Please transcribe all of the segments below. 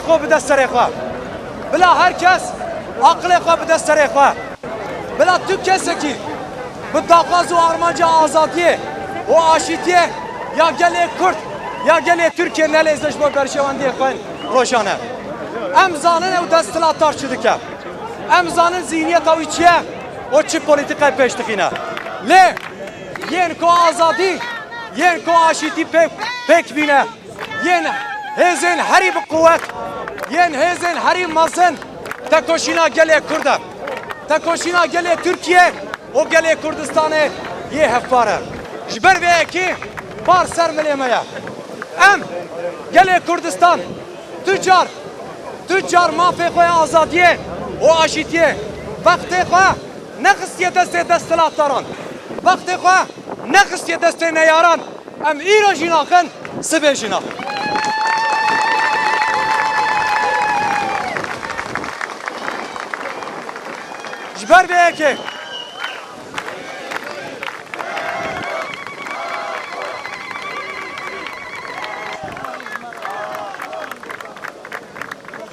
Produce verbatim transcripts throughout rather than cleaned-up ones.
xwe bide serê xwe. Bila her kes aqilê xwe bide serê xwe. Bila tu kesekî bi daxwaz û armanca azadiyê û aşîtiyê ya gelê Kurd, ya gelê Tirkiye nelêze ji bo berjewendiyê xwe rojane. Em zanin ew desthilatdar çi dike. Em zanin zihniyeta wî çi ye û çi polîtîkayê pêş dixîne. Lê yên ku azadî, yên ku aşîtî pê-, pêk bîne, yên hêzên herî bi quwet, yên hêzên herî mezin tekoşîna gelê Kurd e. Tekoşîna gelê Tirkiye û gelê Kurdistanê yê hevpar e. Ji ber vê yekê par ser milê me ye. Em gelê Kurdistan tu car, tu car mafê xwe ya azadiyê û aşîtiyê wextê xwe nexistiye destê desthilatdaran. Wextê xwe nexistiye destê neyaran. Em îro jî naxin, sibê jî naxin. Ji ber vê yekê,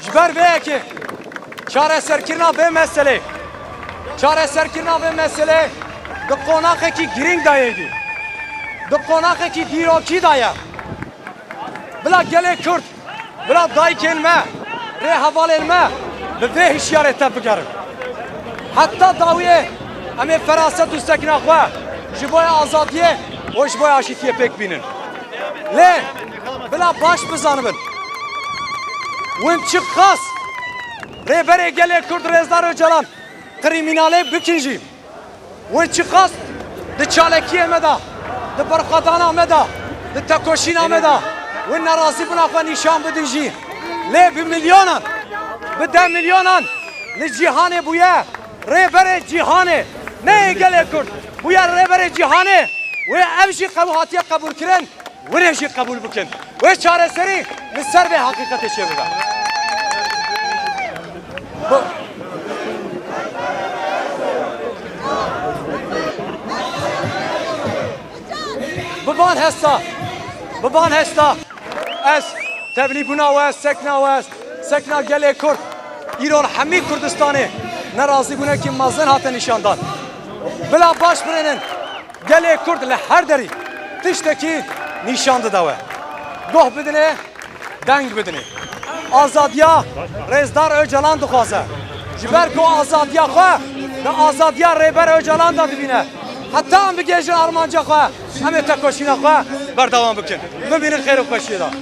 ji ber vê yekê çareserkirina vê meselê, çareserkirina vê meselê di qonaxekî girîng de ye dî. Di qonaxekî dîrokî de ye. Bila gelê Kurd, bila dayikên me, rêhevalên me bi vê hişyarê tev bigerin. Heta dawiyê em ê feraset û sekna xwe ji bo azadiyê û ji bo aşîtiyê pêk bînin. Lê bila baş bizanibin, win çiqas Rêberê gelê Kurd Rêzdar Ocalan krîmînalê bikin jî, wê çiqas di çalakiyê me de, di berxwedana me de, di tekoşîna me de wê nerazîbûna xwe nîşan bidin jî. Lê bi milyonan, bi deh milyonan li cîhanê bûye rêberê cîhanê, ne yê gelê Kurd, bûye rêberê cîhanê. Wê ev jî qew-, hatiye qebûlkirin. Were jî qebûl bikin. Wê çareserî li ser vê heqîqetê çêbibe. Bi, bi van hesta, bi van hesta ez tevlîbûna we, sekna we, sekna gelê Kurd, îro li hemî Kurdistanê nerazîbûnekî mezin hate nîşandan. Bila baş birênin. Gelê Kurd li her derî tiştekî nîşan dide we. Guh bidinê, deng bidinê. Azadiya Rêzdar Ocalan dixwaze. Ji ber ku azadiya xwe di azadiya Rêber Ocalan de dibîne. Heta em bigihêjin armanca xwe, em ê tekoşîna xwe berdewam bikin. Bimînin xêr û xweşiyê de.